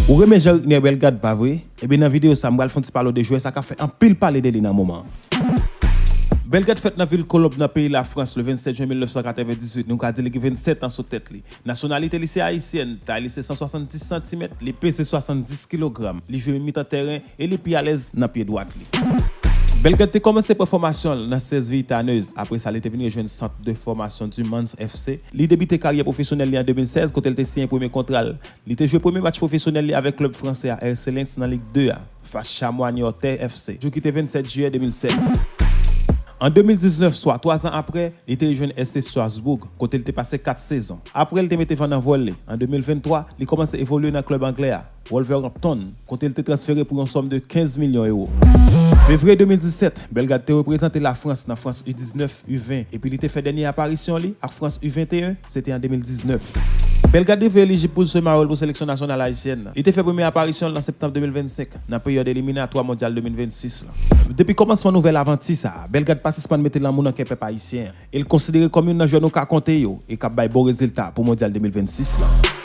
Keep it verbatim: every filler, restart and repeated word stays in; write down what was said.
Ou renmen jan Ricner Bellegarde, pa vre? Ebyen, nan videyo sa, m pral fè yon ti pale w de jwè sa k ap fè anpil pale de li nan moman an. Bellegarde fèt nan vil Kolonb, nan peyi Lafrans, le vennsèt jen mil nèf san katrevendizuit. Nou ka di li gen vennsèt an sou tèt li. Nasyonalite li se ayisyèn, tay li se san swasanndis santimèt, li peze swasanndis kilogram, li jwe mitan tèren e li pi alèz nan pye dwat li. Bellegarde te kòmanse pran fòmasyon l nan sèz Villetaneuse. Apre sa, li te vin rejwenn sant de fòmasyon Dumans F C. Li debite karyè pwofesyonèl li an de mil sèz, kote l te siyen premye kontra l. Li te jwe premye match pwofesyonèl li avèk klèb fransè a, R C Lens, nan Lig de a, fas Chamois Niortais F C, jou ki te vennsèt jiyè de mil sèz. An de mil diznèf, swa twa zan apre, li te rejwenn S C Strasbourg, kote l te pase kat sezon. Apre l te mete van nan vòl li, an de mil venntwa, li kòmanse evolye nan klèb anglè a, Wolverhampton, kote l te transfere pou yon sòm de kenz milyon ewo. Fevriye de mil disèt, Bellegarde te reprezante Lafrans nan Frans U diznèf, U ven, epi li te fè dènye aparisyon li ak Frans U venteyen, se te an de mil diznèf. Bellegarde rive elijib pou l sema wòl pou seleksyon nasyonal ayisyèn nan. Li te fè premye aparisyon l nan septanm de mil vennsenk, nan peryòd eliminatwa mondyal de mil vennsis la. Depi kòmansman nouvèl avanti sa a, Bellegarde pa sispann mete lanmou nan kè pèp ayisyen an, e l konsidere kòm youn nan jwè nou ka konte yo e k ap bay bon rezilta pou mondyal de mil vennsis la.